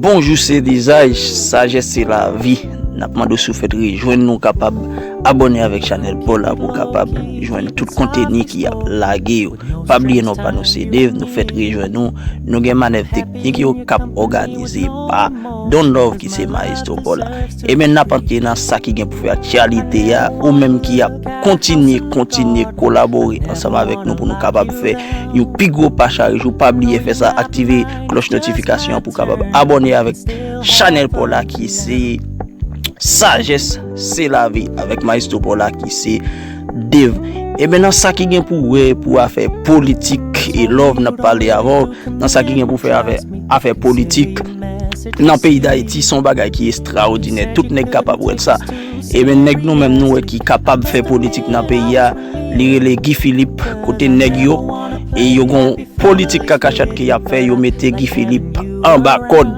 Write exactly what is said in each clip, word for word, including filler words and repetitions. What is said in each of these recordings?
Bonjou, se Lizaj, Sajès se Lavi. N ap mande w si w fèt rejwenn nou, kapab abòne avèk chanèl pa w la pou w kapab jwenn tout konteni ki ap lage yo. Pa bliye non pa nou se Dave, nou fèt rejwenn nou. Nou gen manèv teknik yo k ap òganize pa Don Love ki se mayestwo pa w la. Ebyen, n ap antre nan sa ki gen pou fè aktyalite a, ou menm ki ap kontinye, kontinye kolabore ansanm avèk nou pou nou kapab fè yon pi gwo pa chak jou. Pa bliye fè sa, aktive klòch notifikasyon an pou w kapab abòne avèk chanèl pa w la ki se Sajès se Lavi avèk mayestwo pa w la ki se Dave. Ebyen, nan sa ki gen pou wè pou afè politik e Love n ap pale avè w, nan sa ki gen pou fè avè afè politik nan peyi Dayiti, se yon bagay ki estraòdinè. Tout nèg kapab wè l sa. Ebyen, nèg nou menm nou wè ki kapab fè politik nan peyi a, li rele Guy Philippe, kote nèg yo, e yo gon politik kakachat ke y ap fè, yo mete Guy Philippe anba kòd.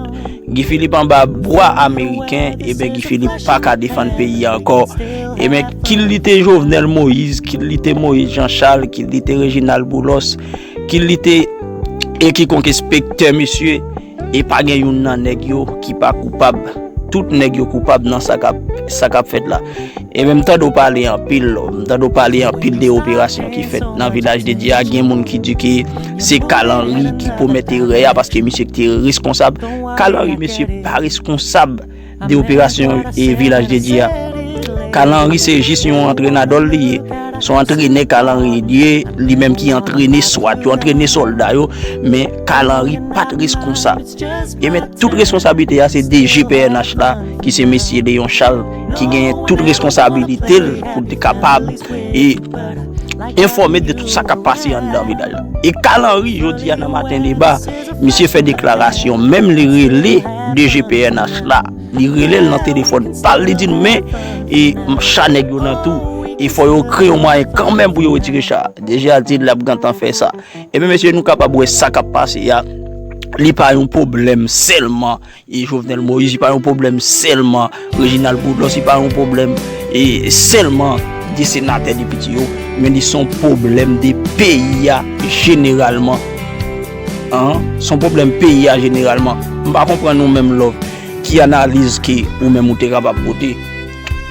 Guy Philippe anba bwa ameriken, ebyen, Guy Philippe pa ka defann peyi a ankò. Ebyen, kit li te Jovenel Moïse, kit li te Moïse Jean Charles, kit li te Reginald Boulos, kit li te e kikonk enspektè, mesye, e pa gen youn nan nèg yo ki pa koupab. Tout nèg yo koupab nan sa k ap, sa k ap fèt la. E menm tande w pale anpil, m tande w pale anpil de operasyon ki fèt nan Vilaj de Dye a. Gen moun ki di ke se Carl Henry ki pwomèt erè a paske misye ki te reskonsab. Carl Henry, mesye, pa reskonsab de operasyon e Vilaj de Dye a. Carl Henry se jis yon antrenadò li ye. Se yon antrenè Carl Henry li ye, li menm ki antrene swat yo, antrene sòlda yo, men Carl Henry pa t reskonsab. Ebyen, tout reskonsablite a se D G P N H la, ki se mesye Léon Charles, ki genyen tout responsabilite l pou te kapab e enfòme de tout sa k ap pase anndan vilaj la. E Carl Henry, jodi a nan Maten Deba, misye fè deklarasyon, menm li rele D G P N H la, li rele l nan telefòn pa l, li di l, men, e, cha nèg yo nan tou, e fò yo kreye yon mwayen kanmenm pou yo retire cha. D G a di l l ap gentan fè sa. Ebyen, mesye, nou kapab wè sa k ap pase a. Li pa yon pwoblèm sèlman e Jovenel Moïse, li pa yon pwoblèm sèlman Reginald Boulos, li pa yon pwoblèm e sèlman de senatè, depite yo, men li se yon pwoblèm de peyi a jeneralman. An, se yon pwoblèm peyi a jeneralman. M pa konprann ou menm, Love, ki analiz ke ou menm ou te kapab pote.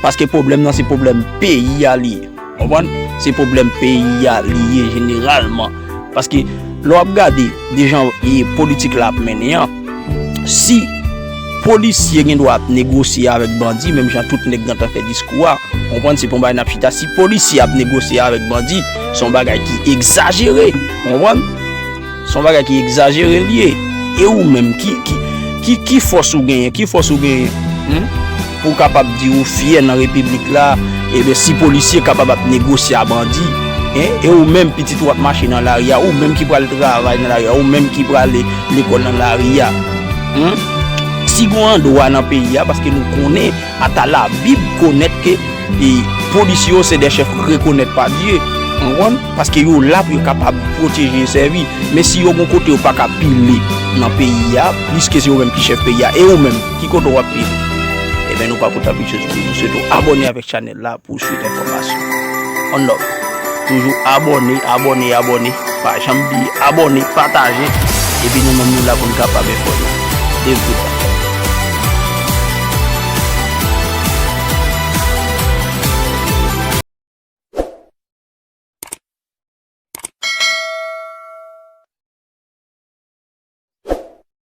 Paske pwoblèm nan se pwoblèm peyi a li ye. Konprann? Se pwoblèm peyi a li ye jeneralman. Paske lè w ap gade de jan e politik la ap mennen an, si polisye gen dwa ap negosye avèk bandi, menm jan tout nèg gentan fè diskou a, konprann, se pa yon bagay n ap chita. Si polisye ap negosye avèk bandi, se yon bagay ki egzajere, konprann? Se yon bagay ki egzajere li ye. E ou menm, ki, ki, ki, ki fòs ou genyen? Ki fòs ou genyen? Hmm? Pou w kapab di ou fyè nan repiblik la, ebyen, si polisye kapab ap negosye a bandi, hein? E ou menm, pitit ou ap mache nan lari a, ou menm ki pral travay nan lari a, ou menm ki prale lekòl nan lari a, hmm? Si gon andwa nan peyi a, paske nou konnen, ata Labib konèt ke e polisye yo se de chèf rekonèt pa Dye. Ou konprann? Paske yo la pou yo kapab pwoteje e sèvi. Men si yo gon kote yo pa ka pile nan peyi a, pliske se yo menm ki chèf peyi a, e ou menm, ki kote w ap pile? Ebyen, nou pa pou tanpitye sou nou, nou swete w abòne avèk chanèl la pou w swiv enfòmasyon. On love. Toujou abòne, abòne, abòne. Pa janm bliye abòne, pataje. Epi nou menm nou la pou n kapab enfòme. Dave Deba.